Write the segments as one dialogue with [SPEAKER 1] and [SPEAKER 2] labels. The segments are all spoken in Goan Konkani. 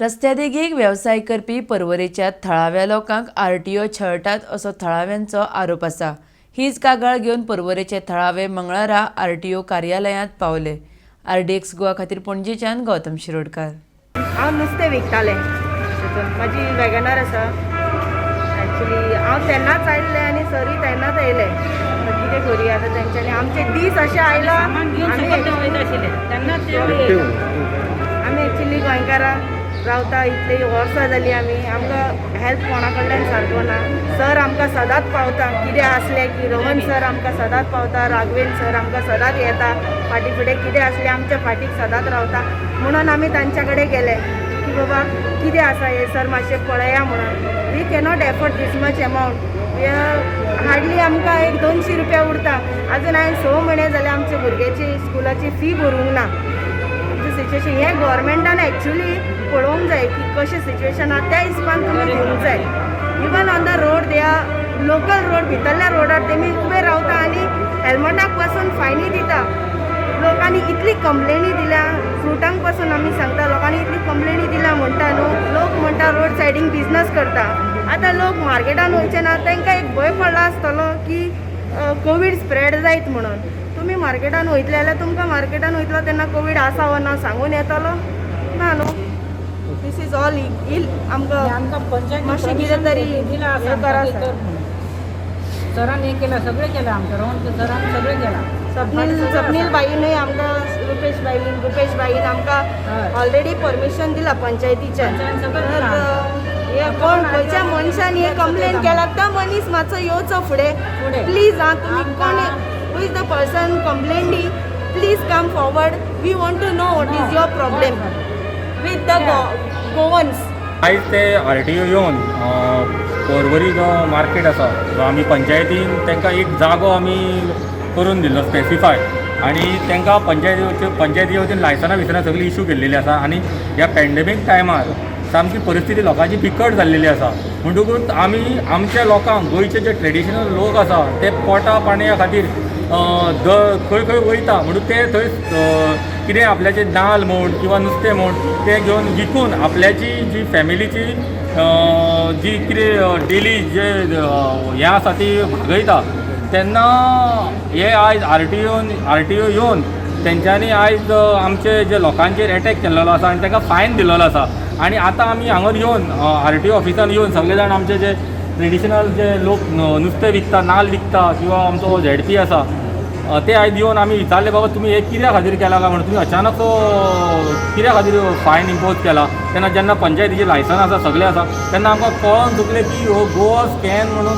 [SPEAKER 1] रस्त्या देगेक वेवसाय करपी पर्वरेच्या थळाव्या लोकांक आरटीओ छळटात असो थळाव्यांचो आरोप आसा. हीच कागाळ घेवन पर्वरेचे थळावे मंगळारा आरटीओ कार्यालयांत पावले. आरडीएक्स गोवा खातीर पणजेच्यान गौतम शिरोडकार.
[SPEAKER 2] हांव नुस्तें विकतालें तितून म्हाजी वॅगनार आसा. एक्चुली हांव तेन्नाच आयिल्लें आनी सरूय तेन्नाच येयले. कितें करुया आतां? तेंच्यांनी आमचे दीस अशे आयला.
[SPEAKER 3] सामान घेवन
[SPEAKER 2] आमी
[SPEAKER 3] सकयल ते वयता आशिल्ले तेन्नाच ते
[SPEAKER 2] आमी एक्चुली गोंयकारां रावता, इतली वर्सां जालीं आमी. आमकां हेल्प कोणा कडल्यान सारको ना. सर आमकां सदांच पावता. कितें आसलें की रोहन सर आमकां सदांच पावता, राघवेन सर आमकां सदांच येता फाटीं फुडें. कितें आसलें आमच्या फाटीक सदांच रावता म्हणून आमी तांच्या कडेन गेले की बाबा, कितें आसा हें सर, मातशें पळया म्हणून. We cannot afford these much amount. Hardly आमकां एक 200 रुपया उरता. अजून हांवें 6 म्हयने जाले आमच्या भुरग्याची स्कुलाची फी भरूंक ना. आमचें सिच्युएशन हें गोवोरमेंटान एक्चुली पळोवंक जाय की कशें सिच्युएशन आहा, त्या हिसपान तुमी दिवंक जाय. Even on the road, they are local road, भितरल्या रोडार तेमी उबे रावता आनी हेल्मटाक पासून फायनी दिता. लोकांनी इतली कंप्लेनी दिल्या, फ्रुटांक पासून आमी सांगता, लोकांनी इतली कंप्लेनी दिल्या. म्हणटा न्हू, लोक म्हणटा रोड सायडीन बिजनस करता. आतां लोक मार्केटान वयचे ना. तांकां एक भंय पडला आसतलो की कोवीड स्प्रेड जायत म्हणून. तुमी मार्केटान वयतले जाल्यार तुमकां मार्केटान वयतलो तेन्ना कोवीड आसा वो ना सांगून येतलो ना न्हू. This is all ill. आमकां
[SPEAKER 3] आमकां पंचायत
[SPEAKER 2] मातशें कितें तरी
[SPEAKER 3] दिलां आसा
[SPEAKER 2] हें करा
[SPEAKER 3] आमकां
[SPEAKER 2] सर.
[SPEAKER 3] कर म्हणून. सरान हें केलां, सगळें केलां आमकां. रोहन सरान सगळें केलां.
[SPEAKER 2] स्वप्नील, स्वप्नील बाईनूय आमकां, रुपेश बाईन, रुपेश बाईन आमकां ऑलरेडी परमिशन दिला पंचायतीच्यान.
[SPEAKER 3] पंचायतीन सगळें
[SPEAKER 2] तर
[SPEAKER 3] दिलां.
[SPEAKER 2] हे कोण खंयच्या मनशान हे कंप्लेन केला, तो मनीस मातसो येवचो फुडें.
[SPEAKER 3] फुडें.
[SPEAKER 2] प्लीज आं, तुमी कोण, who is the person complainee, please come forward. We want to know what is your problem with the Goans.
[SPEAKER 4] आयज ते आरटीओ येवन पर्वरी जो मार्केट आसा, जो आमी पंचायतीन तांकां एक जागो आमी करून दिल्लो स्पेसिफाय आनी तांकां पंचायती वतीन लायसनां बिसनां सगळीं इशू केल्लेली आसा. आनी ह्या पॅन्डेमीक टायमार सामकी परिस्थिती लोकांची बिकट जाल्लेली आसा. म्हणटकूच आमी आमच्या लोकांक, गोंयचे जे ट्रेडिशनल लोक आसा, ते पोटा पाणया खातीर the खंय खंय वयता. म्हणून ते थंय कितें आपल्याचे नाल म्हूण किंवा नुस्तें म्हूण ते घेवन विकून आपल्याची जी फॅमिलीची जी कितें डेली जे हें आसा ती भागयता. तेन्ना हे आयज आरटीओ येवन तेंच्यांनी आयज आमचे जे लोकांचेर एटॅक केल्लो आसा आनी तांकां फायन दिल्लो आसा. आनी आतां आमी हांगर येवन, आरटीओ ऑफिसान येवन, सगळे जाण आमचे जे ट्रेडिशनल जे लोक नुस्तें विकता, नाल विकता किंवा आमचो झेडपी आसा, ते आयज येवन आमी विचारले, बाबा, तुमी हे कित्या खातीर केला काय म्हणून? तुमी अचानक कित्या खातीर फायन इम्पोज केला? तेन्ना जेन्ना पंचायतीचें लायसन आसा, सगळें आसा, तेन्ना आमकां कळोन चुकलें की हो गोवा स्कॅन म्हणून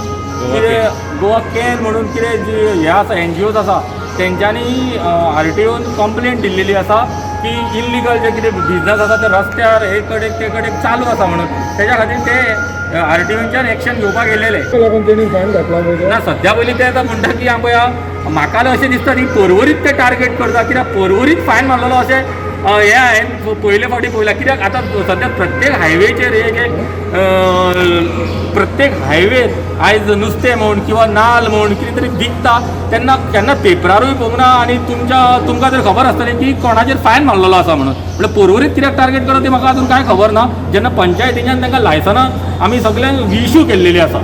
[SPEAKER 4] कितें, गोवा can म्हणून कितें जी हें आसा, एनजीओज आसा, तेंच्यांनी आरटीओन कंप्लेन दिल्लेली आसा की इल्लिगल जे कितें बिजनस आसा ते रस्त्यार हे कडेक ते कडेक चालू आसा म्हणून. तेज्या खातीर ते आरटीओच्यान एक्शन घेवपाक येयलेले.
[SPEAKER 5] लागून तेणी फायन घातला पळय.
[SPEAKER 4] ना, सद्या पयलीं ते आतां म्हणटा की आमकां म्हाका जाल्यार अशें दिसता की पर्वरीत ते टार्गेट करता, कित्याक पर्वरीत फायन मारलेलो अशें हें हांवें पयले फावटी पळयलां. कित्याक आतां सद्या प्रत्येक हायवेचेर एक एक प्रत्येक हायवेर आयज नुस्तें म्हूण किंवा नाल म्हूण कितें तरी विकता. तेन्ना केन्ना पेपरारूय पळोवंक ना आनी तुमकां तर खबर आसतलें की कोणाचेर फायन मारलेलो आसा म्हणून. म्हणल्यार पर्वरीत कित्याक टार्गेट करता तें म्हाका अजून कांय खबर ना, जेन्ना पंचायतीच्यान तांकां लायसनां आमी सगल्यांक इशू केल्लेली आसा.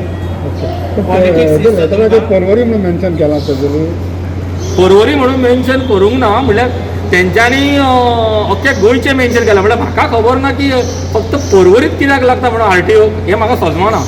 [SPEAKER 5] लेटराचेर पर्वरी म्हणून मेन्शन केलां तेजेर.
[SPEAKER 4] पर्वरी म्हणून मेन्शन करूंक ना. म्हणल्यार तेंच्यांनी अख्ख्या गोंयचें मेन्शन केलां. म्हणल्यार म्हाका खबर ना की फक्त पर्वरीत कित्याक लागता म्हणून आरटीओ, हें म्हाका समजना.